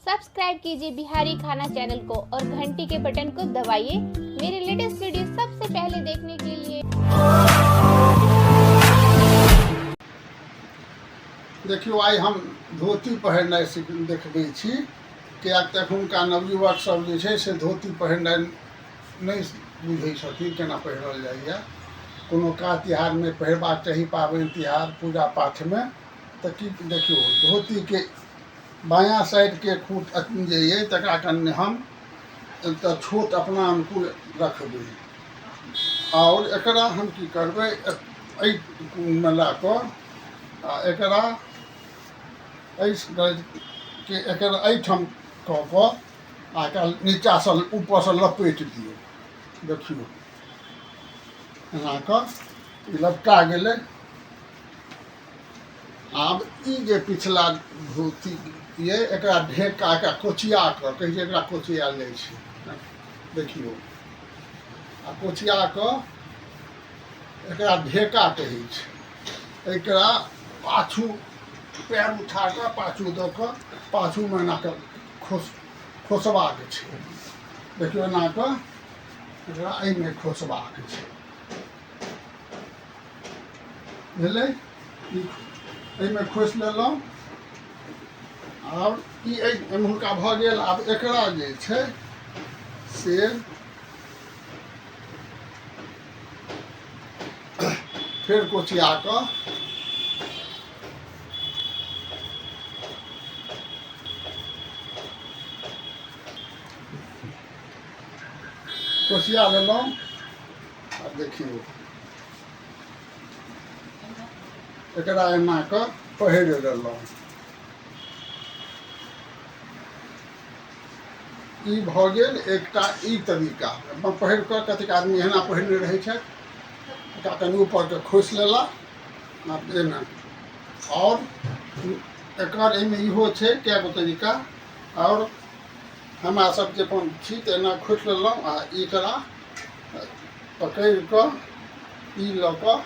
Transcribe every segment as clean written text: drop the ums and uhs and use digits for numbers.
Subscribe कीजिए बिहारी खाना channel को और घंटी के बटन को दबाइए मेरे लेटेस्ट वीडियो सबसे पहले देखने के लिए। देखियौ, आइ हम धोती पहिरनाइ सीख देखबै छी, किएक तऽ एखुनका नवयुवक सब जे छै से धोती पहिरनाइ नहि बुझै छथिन, केना पहिरल जाइए। कोनो काज तिहारमे पहिरबाक चाही, पाबनि तिहार, पूजा पाठमे। तऽ की देखियौ, धोतीके बायाँ साइडके खूट जे अइ तकरा कनि हम तऽ छोट अपना अनुकूल रखबै आओर एकरा हम की करबै, एहिमे लए कऽ आ एकरा एहि के एकर एहिठाम कऽ कऽ आ एकरा नीचासँ ऊपरसँ लपेटि दियौ। देखियौ, एना कऽ ई लपटा गेलै। आब ई जे पिछला धोती ये, एकरा ढेका, एकरा कोचिया कऽ कहै छै, एकरा कोचियायल जाइ छै। देखियौ, आ कोचिया कऽ एकरा ढेका कहै छै। एकरा पाछू पैर उठा कऽ पाछू दऽ कऽ पाछूमे एना कऽ खोसबाक छै। देखियौ, एना कऽ एकरा एहिमे खोसबाक छै। भेलै, ई एहिमे खोसि लेलहुँ। आब ई एहि एम्हुरका भऽ गेल। आब एकरा जे छै से फेर कोचिया कऽ कोचिया लेलहुँ। आब देखियौ, एकरा एना कऽ पहिर लेलहुँ। ई भऽ गेल एकटा ई तरीका पहिर कऽ। कतेक आदमी एना पहिरने रहै छथि, एकरा कनि ऊपरके खोसि लेला एना। आओर एकर एहिमे इहो छै कए गो तरीका। आओर हमरा सबके अपन छी तऽ एना खोसि लेलहुँ आ एकरा पकड़ि कऽ ई लऽ कऽ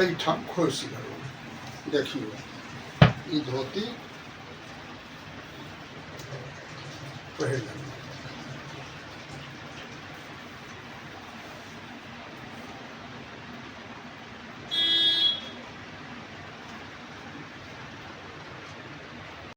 एहिठाम खोसि लेलहुँ। देखियौ, ई धोती पहिर लेलहुँ।